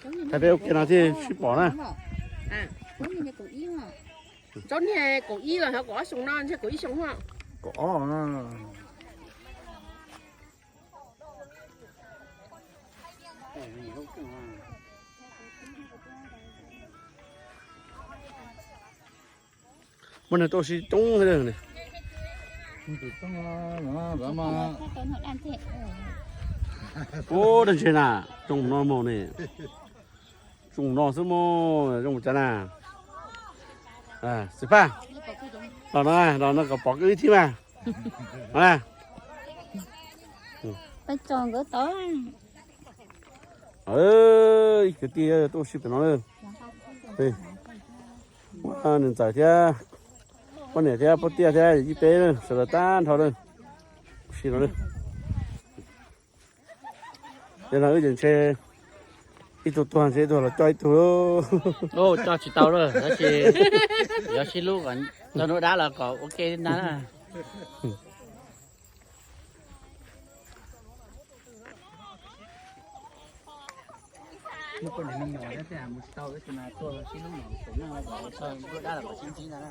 Thaij peb ua ke no thiaj sib pom na. Tsob niag kaum ib los yog kaum ob xyoo no, ntshe kaum ib xyoo. Kaum ob. Muaj neeg tuaj si coob thiab ne. Ub, dab ntse na, zoo no mus ne. Zoo no xwb mus, zoo mus cas na. Xim Paj, los no, los no kom pom wb thiab mas. Kwv tij tuaj si pem no, niam ntxawm thiab poj niam thiab poj tiaj thiab yij peb sawv daws tag nrho lawm. Si no, yog no wb ces ntshe ib tug tuag ntshe ib tug los coj ib tug. Coj tsis tau lawm, tab sis yuav sib hlub kom txog hnub dab los kom ua ke ntag na. Mus tsis tau, tab sis mas tuaj sib hlub kom txog hnub dab los kom sib ntsib ntag na.